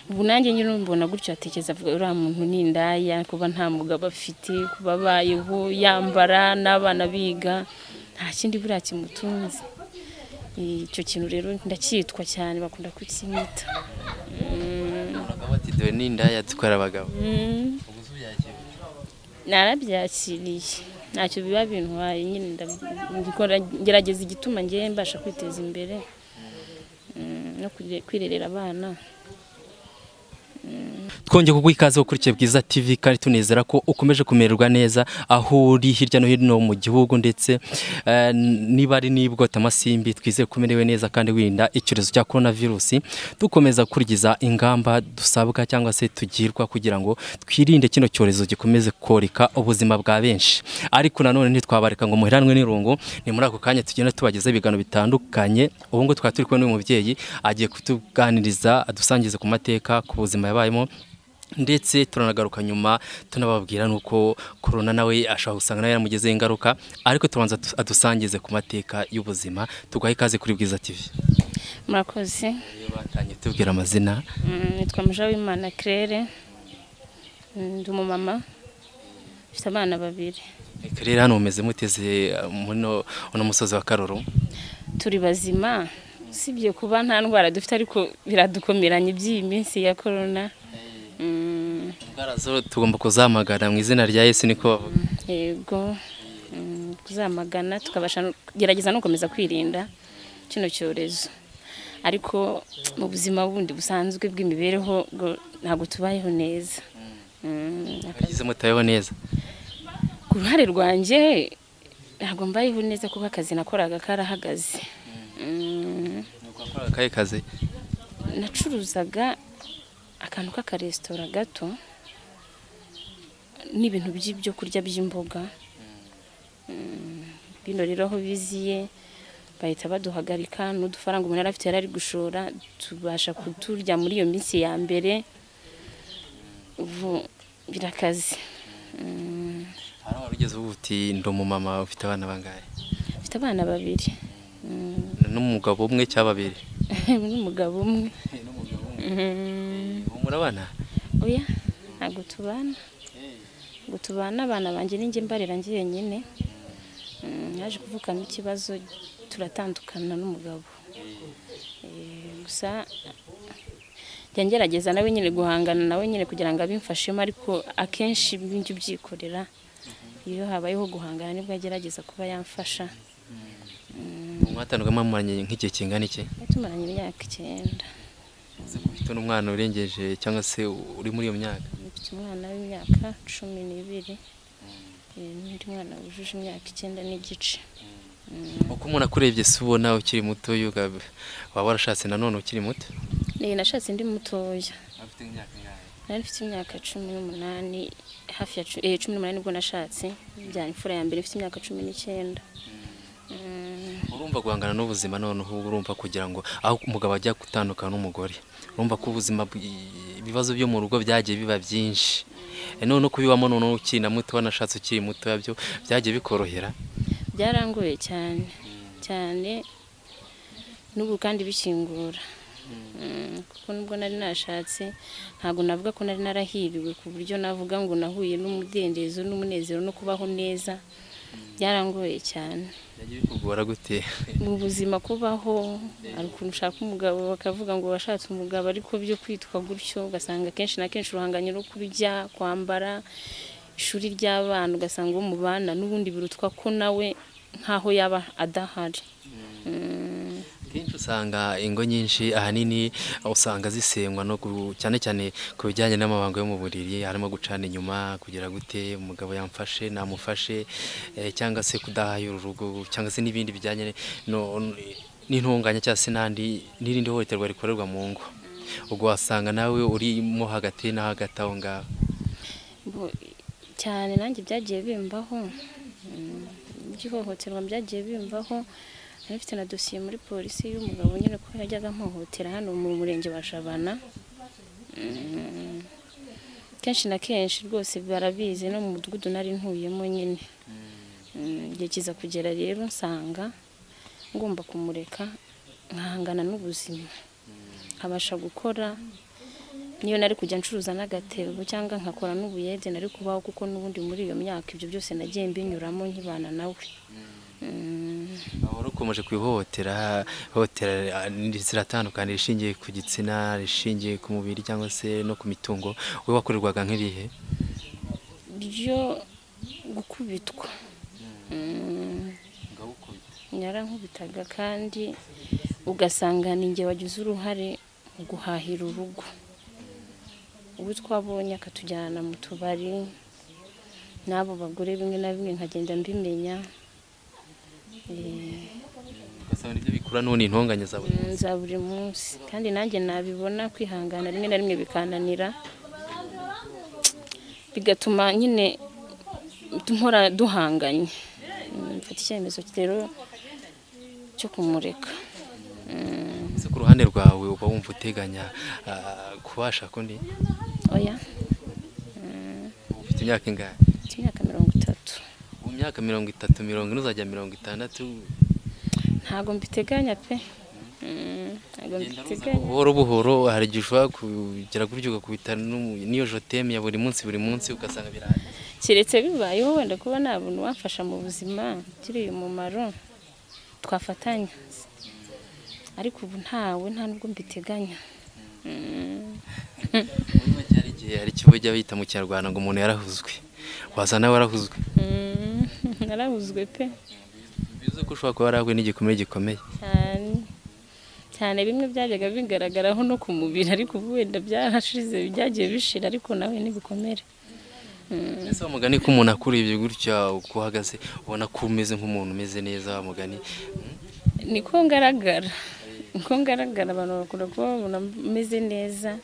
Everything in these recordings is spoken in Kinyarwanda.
Ubu nanjye nyine mbona gutyo, atekereza avuga uriya muntu ni indaya, kuba nta mugabo afite, kuba abayeho yambara n'abana biga, nta kindi buriya kimutunze. Icyo kintu rero ndacyitwa cyane, bakunda kukinyita. Abagabo bati dore ni indaya dutwara abagabo. Ubwo se ubyakira? Narabyakiriye, ntacyo biba bintwaye nyine, ngerageza igituma ngewe mbasha kwiteza imbere no kwirerera abana. Twongeye kuguha ikaze ukurikiye Bwiza TV, kandi tunizera ko ukomeje kumererwa neza aho uri hirya no hino mu gihugu, ndetse niba ari n'ibwotamasimbi, twizeye ko umerewe neza kandi wirinda icyorezo cya corona virus. Dukomeza gukurikiza ingamba dusabwa cyangwa se tugirwa kugira ngo twirinde kino cyorezo gikomeze koreka ubuzima bwa benshi. Ariko nanone ntitwabareka ngo muheranwe n'irungu. Ni muri ako kanya tugenda tubagezaho ibiganiro bitandukanye. Ubu ngubu twari turi kumwe n'uyu mubyeyi, agiye kutuganiriza, adusangize ku mateka, ku buzima yabayemo, ndetse turanagaruka nyuma tunababwira nuko korona nawe ashobora gusanga nawe yaramugezeho ingaruka. Ariko tubanza adusangize ku mateka y'ubuzima. Tuguhaye ikaze kuri Bwiza TV. Murakoze. Iyo batangiye tubwira amazina. Nitwa Mujawimana Claire. Ndi umumama mfite abana babiri. Rero hano mumeze muteze muri uno musozi wa Karoro? Turi bazima, usibye kuba nta ndwara dufite, ariko biradukomeranye iby'iyi minsi ya korona. Indwara zo tugomba kuzamagana mu izina rya Yesu, niko bavuga. Yego, kuzamagana tukabasha kugerageza no gukomeza kwirinda kino cyorezo, ariko mu buzima bundi busanzwe bw'imibereho bwo ntabwo tubayeho neza. Mwagize mutayeho neza? Ku ruhare rwanjye ntabwo mbayeho neza, kuko akazi nakoraga karahagaze. Nuko wakoraga akahe kazi? Nacuruzaga akantu k'akaresitora gato n'ibintu by'ibyo kurya by'imboga. Bino rero aho biziye bahita baduhagarika, n'udufaranga umuntu yari afite yari ari gushora tubasha kuturya muri iyo minsi ya mbere. Ubu birakaze. Hari wari ugeze uvuga uti ndi umumama ufite abana bangahe? Mfite abana babiri. N'umugabo umwe cyangwa babiri? N'umugabo umwe. Ubu murabana? Oya, ntabwo tubana, ntabwo tubana. Abana banjye ninjye mbarera njyenyine. Yaje kuvukamo ikibazo, turatandukana n'umugabo. Gusa njya ngerageza nawe nyine guhangana nawe nyine kugira ngo abimfashemo, ariko akenshi njya ubyikorera. Iyo habayeho guhangana nibwo agerageza kuba yamfasha. Mwatandukanye mumaranye nk'igihe kingana iki? Tumaranye imyaka 9. Uzi ko ufite n'umwana urengeje cyangwa se uri muri iyo myaka? Mfite umwana w'imyaka 12, n'undi mwana wujuje imyaka 9 n'igice. Uko umuntu akurebye se ubona ukiri muto, waba warashatse nanone ukiri muto? Nashatse ndi mutoya. Afite imyaka ingahe? Nari mfite imyaka 18, hafi ya 18 nibwo nashatse, mbyara imfura ya mbere mfite imyaka 19. Urumva guhangana n'ubuzima noneho, urumva kugira ngo aho umugabo ajya gutandukana n'umugore, urumva ko ubuzima ibibazo byo mu rugo byagiye biba byinshi. Noneho kubibamo noneho ukiri na muto, wanashatse ukiri muto, byo byagiye bikorohera? Byarangoye cyane cyane, n'ubu kandi bikingura. Kuko nubwo nari nashatse, ntabwo navuga ko nari narahiriwe ku buryo navuga ngo nahuye n'umudendezo n'umunezero no kubaho neza. Byarangoye cyane. Byagiye bikugora gute? Mu buzima kubaho, hari ukuntu ushaka umugabo bakavuga ngo washatse umugabo, ariko byo kwitwa gutyo, ugasanga kenshi na kenshi uruhanganye no kurya, kwambara, ishuri ry'abana, ugasanga uwo mubana n'ubundi birutwa ko nawe nk'aho yaba adahari. Kenshi usanga ingo nyinshi ahanini usanga zisenywa no cyane cyane ku bijyanye n'amabanga yo mu buriri, harimo gucana inyuma, kugira gute, umugabo yamfashe namufashe, cyangwa se kudahayura urugo, cyangwa se n'ibindi bijyanye n'intunganya, cyangwa se n'andi n'irindi hohoterwa rikorerwa mu ngo. Ubwo wasanga nawe urimo hagati na hagati aho ngaho. Cyane nanjye byagiye bimbaho. Iby'ihohoterwa byagiye bimbaho. Nari mfite na dosiye muri polisi y'umugabo nyine ko yajyaga ampohotera hano mu murenge wa Jabana. Kenshi na kenshi rwose barabizi, no mu mudugudu nari ntuyemo nyine. Igihe kiza kugera rero nsanga ngomba kumureka, nkahangana n'ubuzima, nkabasha gukora. Niyo nari kujya ncuruza n'agatebo cyangwa nkakora n'ubuyede nari kubaho, kuko n'ubundi muri iyo myaka ibyo byose nagiye mbinyuramo nkibana nawe. Wari ukomeje ku ihohotera. Ihohotera ziratandukanye, rishingiye ku gitsina, rishingiye ku mubiri cyangwa se no ku mitungo. Wowe wakorerwaga nk'irihe? Ryo gukubitwa. Yarankubitaga kandi ugasanga ni njye wagize uruhare mu guhahira urugo. Ubu twabonye akatujyana mu tubari n'abo bagore bimwe na bimwe nkagenda mbimenya. Ugasanga nibyo bikura none intonganya za buri munsi. Za buri munsi, kandi nanjye nabibona kwihangana rimwe na rimwe bikananira, bigatuma nyine mpora duhanganye. Mfata icyemezo rero cyo kumureka. Ese ku ruhande rwawe uba wumva uteganya kubasha kundi? Oya. Ufite imyaka ingahe? Mfite imyaka 30. Mu myaka 30, 40, uzajya 60? Ntabwo mbiteganya pe. Ntabwo mbiteganya. Buhoro buhoro hari igihe ushobora kugera gutyo ugakubita n'iyo je t'aime ya buri munsi buri munsi, ugasanga birahari. Keretse bibayeho wenda kuba nabona uwamfasha mu buzima ugiriye umumaro twafatanya, ariko ubu ntawe, nta nubwo mbiteganya. Muri make hari igihe hari icyo bajya bita mu Kinyarwanda ngo umuntu yarahuzwe, waza nawe warahuzwe. Narahuzwe pe. Bivuze ko ushobora kuba warahuye n'igikomere gikomeye. Cyane cyane, bimwe byajyaga bigaragaraho no ku mubiri, ariko ubu wenda byarashize, byagiye bishira, ariko nawe n'ibikomere. Ese wa mugani ko umuntu akura ibyo gutya, uko uhagaze ubona ko umeze nk'umuntu umeze neza, wa mugani? Niko ngaragara, niko ngaragara, abantu bakunda kuba babona meze neza,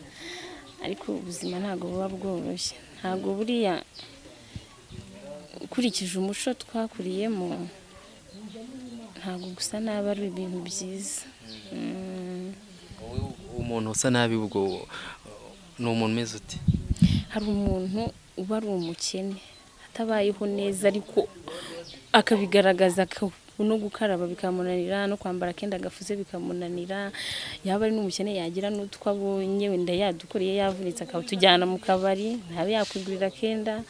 ariko ubuzima ntabwo buba bworoshye. Ntabwo buriya ukurikije umuco twakuriyemo, ntabwo gusa nabi ari ibintu byiza. Wowe umuntu usa nabi ubwo ni umuntu umeze ute? Hari umuntu uba ari umukene atabayeho neza, ariko akabigaragaza, no gukaraba bikamunanira, no kwambara akenda gafuze bikamunanira. Yaba ari n'umukene, yagira n'utwo abonye wenda yadukoreye yavunitse, akatujyana mu kabari, ntabe yakwigurira akenda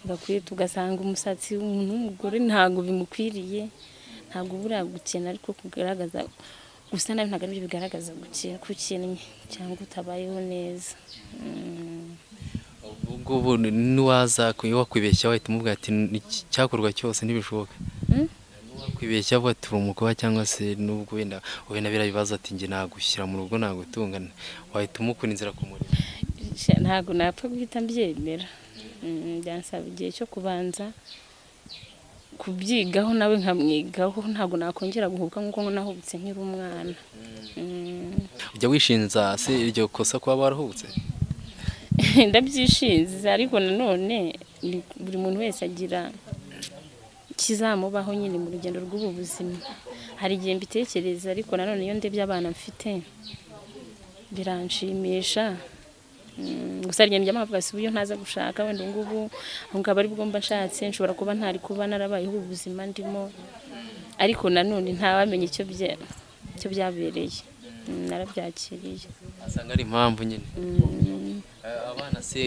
gakwiye. Tugasanga umusatsi w'umuntu w'umugore ntabwo bimukwiriye. Ntabwo buriya gukena ariko kugaragaza gusa nabi ntabwo aribyo bigaragaza gukena, ko ukennye cyangwa utabayeho neza. Ubu ngubu niwaza wakwibeshya wahita umubwira ati icyakorwa cyose ntibishoboka? Wakwibeshya avuga ati uri umukobwa, cyangwa se nubwo wenda wenda biriya bibazo, ati njye nagushyira mu rugo nagutunga, wahita umukura inzira ku murimo? Ntabwo napfa guhita mbyemera. Byansaba igihe cyo kubanza kubyigaho nawe nkamwigaho. Ntabwo nakongera guhubuka nk'uko nahubutse nkiri umwana. Ujya wishinza se iryo kosa kuba warahubutse? Ndabyishinze, ariko nanone buri muntu wese agira ikizamubaho nyine mu rugendo rw'ubu buzima. Hari igihe mbitekereza, ariko nanone iyo ndebye abana mfite biranshimisha. Gusa hari igihe njya mpavuga si uburyo ntaza gushaka wenda ubu ngubu ngaba ari bwo mba nshatse, nshobora kuba ntari kuba narabayeho ubu buzima ndimo, ariko nanone ntawamenya icyo byabereye. Narabyakiriye. Asanga ari impamvu nyine. Abana se,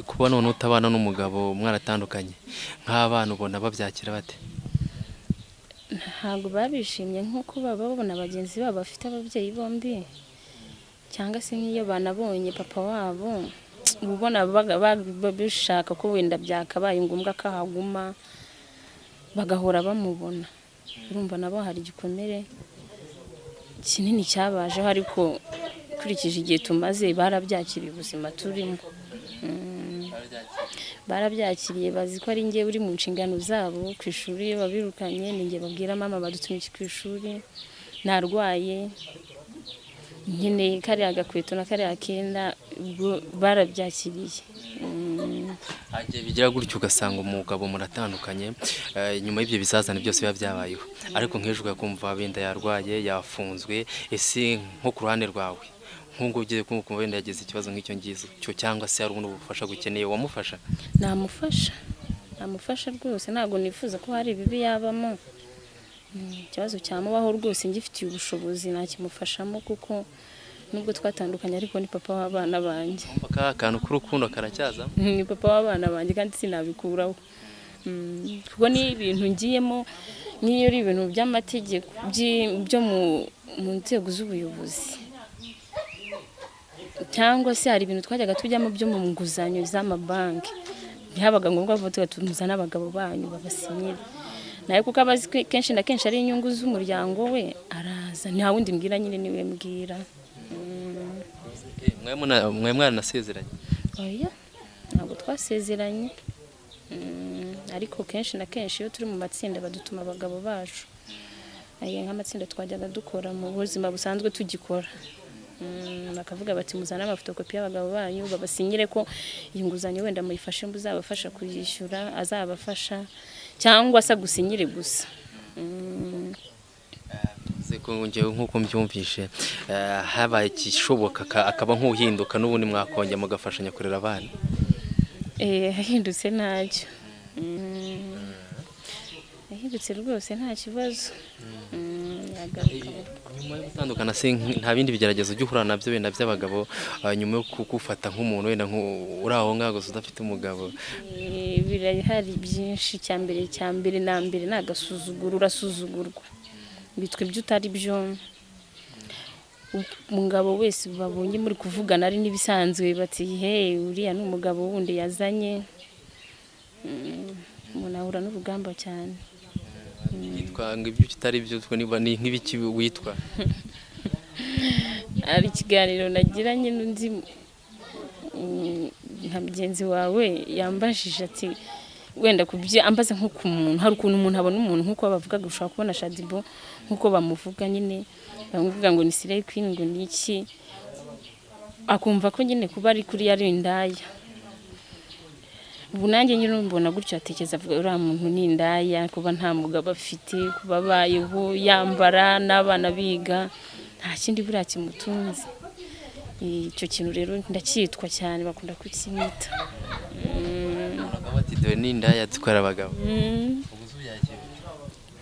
kuba none utabana n'umugabo mwaratandukanye, nk'abana ubona babyakira bate? Ntabwo babishimye nk'uko baba babona bagenzi babo bafite ababyeyi bombi, cyangwa se nk'iyo banabonye papa wabo, uba ubona bishaka ko wenda byakabaye ngombwa ko ahaguma bagahora bamubona. Urumva nabo hari igikomere kinini cyabajeho, ariko ukurikije igihe tumaze barabyakiriye ubuzima turimo. Barabyakiriye, bazi ko ari njye uri mu nshingano zabo. Ku ishuri iyo babirukanye ni njye babwira mama badutumye iki ku ishuri, narwaye, nkeneye kariya gakweto na kariya kenda. Ubwo barabyakiriye. Hagiye bigira gutyo ugasanga umugabo muratandukanye, nyuma y'ibyo bizazane byose biba byabayeho, ariko nk'ejo ugakumva wenda yarwaye, yafunzwe. Ese nko ku ruhande rwawe, nk'ubwo ugiye kumva wenda yagize ikibazo nk'icyo ngicyo, cyangwa se hari ubundi bufasha gukeneye, wamufasha? Namufasha, namufasha rwose. Ntabwo nifuza ko hari ibibi yabamo. Ikibazo cyamubaho rwose ngifitiye ubushobozi nakimufashamo, kuko Nubwo twatandukanye ariko ni papa w'abana banjye. Umva ka kantu k'urukundo karacyaza. Ni papa w'abana banjye kandi sinabikuraho. Kuko ni ibintu ngiyemo, nk'iyo ari ibintu by'amategeko byo mu nzego z'ubuyobozi, cyangwa se hari ibintu twajyaga tujyamo byo mu nguzanyo z'amabanki, ntihabaga ngombwa ko tuba tuzana abagabo banyu babasinyira nawe, kuko aba azi ko kenshi na kenshi ari inyungu z'umuryango we, araza. Nta wundi mbwira nyine, niwe mbwira. Mwe mwaranasezeranye? Oya, ntabwo twasezeranye. Ariko kenshi na kenshi iyo turi mu matsinda badutuma abagabo bacu. Aya nk'amatsinda twajyaga dukora mu buzima busanzwe tugikora, bakavuga bati muzane amafotokopi y'abagabo banyu babasinyire ko iyi nguzanyo wenda muyifashe muzabafasha kuyishyura, azabafasha cyangwa se agusinyire gusa. Bivuze ko njyewe nk'uko mbyumvishe, habaye ikishoboka akaba nk'uhinduka, n'ubundi mwakongera mugafashanya kurera abana. Yahindutse ntacyo. Yahindutse rwose nta kibazo. Yagaruka. Nyuma yo gutandukana se nta bindi bigeragezo ujya uhura nabyo wenda by'abagabo, nyuma yo kugufata nk'umuntu wenda uri aho ngaho gusa udafite umugabo? Birahari byinshi. Cya mbere na mbere ni agasuzuguro, urasuzugurwa, bitwa ibyo utari byo. Umugabo wese babonye muri kuvugana ari n'ibisanzwe bati hey, uriya ni umugabo wundi yazanye. Umuntu ahura n'urugamba cyane. Yitwa ngo ibyo utari byo, utwo niba ni nk'ibiki witwa? Hari ikiganiro nagiranye n'undi nka mugenzi wawe, yambajije ati wenda kubyo ambaza nko ku muntu, hari ukuntu umuntu abona umuntu nk'uko bavugaga, ushobora kubona Shaddyboo nk'uko bamuvuga nyine, bamuvuga ngo ni Slay Queen, ngo ni iki, akumva ko nyine kuba ari kuri ari indaya. Ubu nanjye nyine mbona gutyo, atekereza avuga uriya muntu ni indaya, kuba nta mugabo afite, kuba abayeho yambara n'abana biga, nta kindi buriya kimutunze. Icyo kintu rero ndacyitwa cyane, bakunda kukinyita. Abagabo bati dore ni indaya dutwara abagabo. Ubu uzi ubyakira?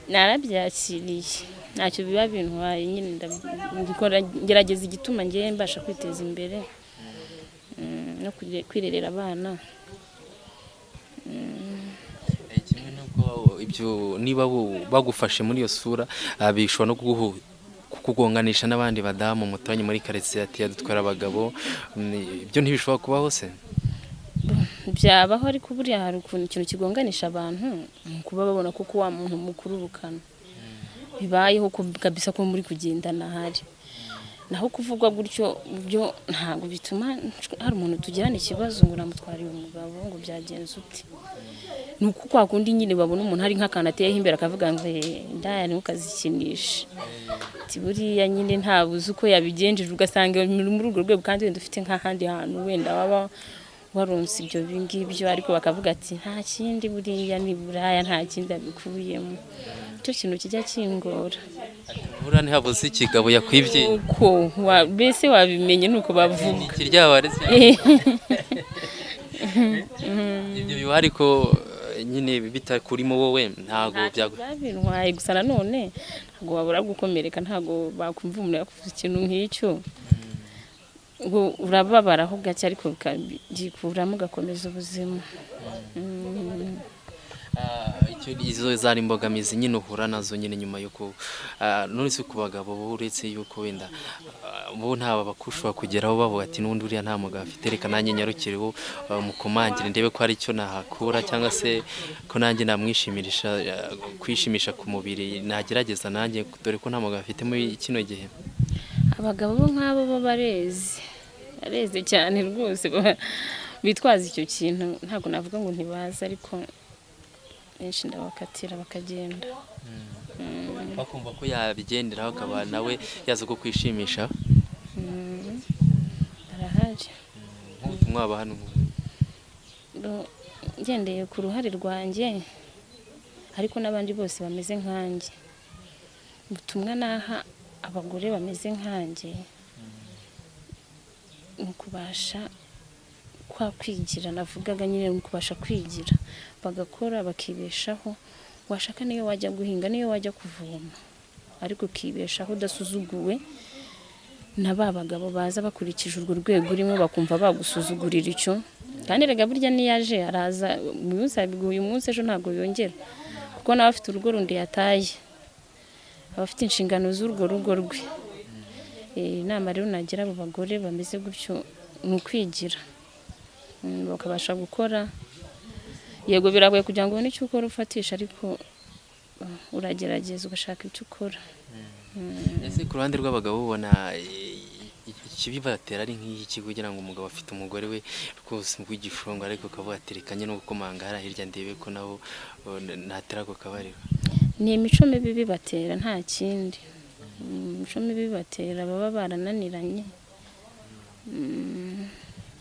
Narabyakiriye, ntacyo biba bintwaye nyine, ngerageza igituma ngewe mbasha kwiteza imbere, no kwirerera abana. Kimwe n'uko ibyo niba bagufashe muri iyo sura, bishobora no kukugonganisha n'abandi badamu muturanye muri karitsiye, ati yadutwara abagabo. Ibyo ntibishobora kubaho se? Byabaho, ariko buriya hari ukuntu ikintu kigonganisha abantu ni ukuba babona koko wa muntu mukururukana bibayeho ko kabisa ko muri kugendana ahari. Naho kuvugwa gutyo byo ntabwo bituma hari umuntu tugirana ikibazo ngo namutwariye umugabo, ngo byagenze ute. Ni uko kwa kundi nyine babona umuntu hari nk'akantu ateyeho imbere akavuga ngo "Eh, indaya ntukazikinishe", ati buriya nyine ntabuze uko yabigenjeje, ugasanga muri urwo rwego kandi wenda ufite nk'ahandi hantu wenda waba waronse ibyo ngibyo, ariko bakavuga ati nta kindi, buriya ni buraya, nta kindi abikuyemo. Icyo kintu kijya kingora. Buriya ntihabuze ikigabo yakwibye. Uko mbese wabimenye ni uko bavuga. Ikiryabarezi ibyo biba, ariko nyine bitakurimo wowe ntabwo byagu Bintwaye gusa nanone ntabwo wabura gukomereka, ntabwo bakumva umuntu yakuvuze ikintu nk'icyo ngo urababaraho gake, ariko ukabyikuramo ugakomeza ubuzima. Izo zari imbogamizi nyine uhura nazo nyine nyuma yo ku none se ku bagabo bo, uretse yuko wenda bo nta bakushobora kugeraho bavuga ati n'ubundi uriya nta mugabo afite, reka nanjye nyarukireho mukomangire ndebe ko hari icyo nahakura, cyangwa se ko nanjye namwishimisha, kwishimisha ku mubiri nagerageza nanjye dore ko nta mugabo afite muri kino gihe? Abagabo bo nk'abo bo bareze, bareze cyane rwose, bitwaza icyo kintu. Ntabwo navuga ngo ntibazi, ariko benshi ndabakatira bakagenda. Bakumva ko yabigenderaho akaba nawe yaza ko kwishimisha. Barahari. Nk'ubutumwa waba hano? Ngendeye ku ruhare rwanjye ariko n'abandi bose bameze nkanjye, ubutumwa naha abagore bameze nkanjye ni ukubasha kwa kwigira navugaga nyine, ni ukubasha kwigira bagakora bakibeshaho. Washaka niyo wajya guhinga, niyo wajya kuvoma, ariko ukibeshaho udasuzuguwe. Na ba bagabo baza bakurikije urwo rwego urimo, bakumva bagusuzugurira icyo. Kandi rega burya niyaje araza uyu munsi, abiguha uyu munsi, ejo ntabwo yongera, kuko nawe afite urugo rundi yataye, aba afite inshingano z'urwo rugo rwe. Inama rero nagira abo bagore bameze gutyo ni ukwigira, bakabasha gukora. Yego, biragoye kugira ngo ubone icyo ukora ufatisha, ariko uragerageza ugashaka icyo ukora. Ese ku ruhande rw'abagabo ubona ikibibatera ari nk'iki, kugira ngo umugabo afite umugore we rwose w'igifungo, ariko ukavuga ati reka njye no gukomanga hariya hirya ndebe ko nabo natera ako kabariro? Ni imico mibi bibatera, nta kindi. Imico mibi bibatera, baba barananiranye.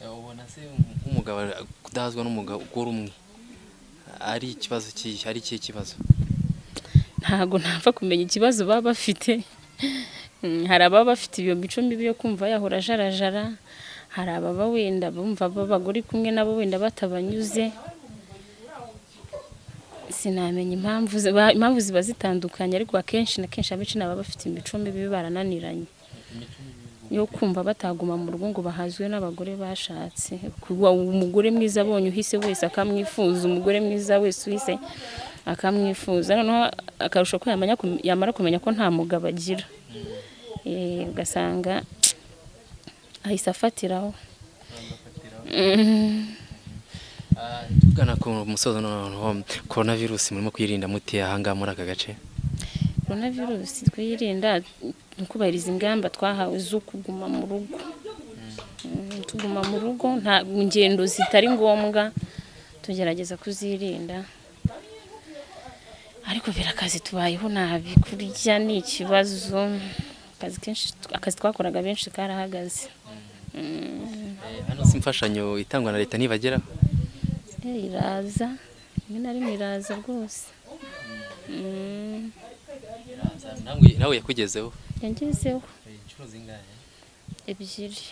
Ubona se nk'umugabo kudahazwa n'umugore umwe ari ikibazo kihe, ari ikihe kibazo? Ntabwo ntapfa kumenya ikibazo baba bafite. Hari ababa bafite iyo mico mibi yo kumva yahora ajarajara, hari ababa wenda bumva abagore kumwe nabo wenda batabanyuze. Sinamenya impamvu, impamvu ziba zitandukanye, ariko akenshi na kenshi abenshi ni ababa bafite imico mibi, barananiranye, yo kumva bataguma mu rugo ngo bahazwe n'abagore bashatse. Kuba umugore mwiza abonye uhise wese akamwifuza, umugore mwiza wese uhise akamwifuza, noneho akarusho ko yamara kumenya ko nta mugabo agira, ugasanga ahise afatiraho. Tugana ku musozo noneho, corona virus murimo kwirinda mute ahangaha muri aka gace? Corona virus twirinda ni ukubahiriza ingamba twahawe zo kuguma mu rugo. Tuguma mu rugo, nta ngendo zitari ngombwa, tugerageza kuzirinda, ariko birakaze, tubayeho nabi, kurya ni ikibazo, akazi kenshi, akazi twakoraga benshi karahagaze. Hano si imfashanyo itangwa na leta ntibageraho? Iraza rimwe na rimwe, iraza rwose. Nawe yakugezeho? Yangezeho. Inshuro zingahe? Ebyiri.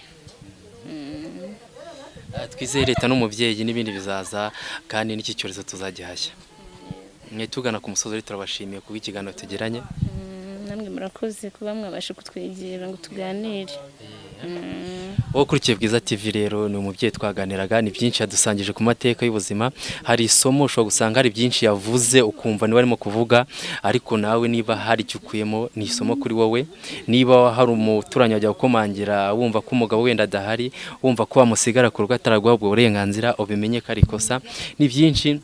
Twizeye leta n'umubyeyi n'ibindi bizaza, kandi n'iki cyorezo tuzagihashya. Mwe tugana ku musozo rero, turabashimiye kuba ikiganiro tugiranye. Namwe murakoze kuba mwabasha kutwegera ngo tuganire. Wowe ukurikiye Bwiza TV rero, ni umubyeyi twaganiraga, ni byinshi yadusangije ku mateka y'ubuzima. Hari isomo ushobora gusanga hari byinshi yavuze ukumva niba arimo kuvuga, ariko nawe niba hari icyo ukuyemo ni isomo kuri wowe. Niba hari umuturanyi wajya gukomangira wumva ko umugabo wenda adahari, wumva ko wamusigara ku rugo ataraguha ubwo burenganzira, ubimenye ko ari ikosa. Ni byinshi.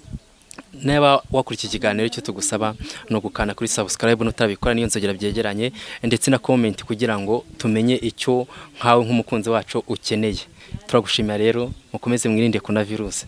Niba wakurikiye ikiganiro, icyo tugusaba ni ugukanda kuri subscribe nutarabikora, niyo nzogera byegeranye, ndetse na comment, kugira ngo tumenye icyo nkawe nk'umukunzi wacu ukeneye. Turagushimira rero, mukomeze mwirinde corona virus.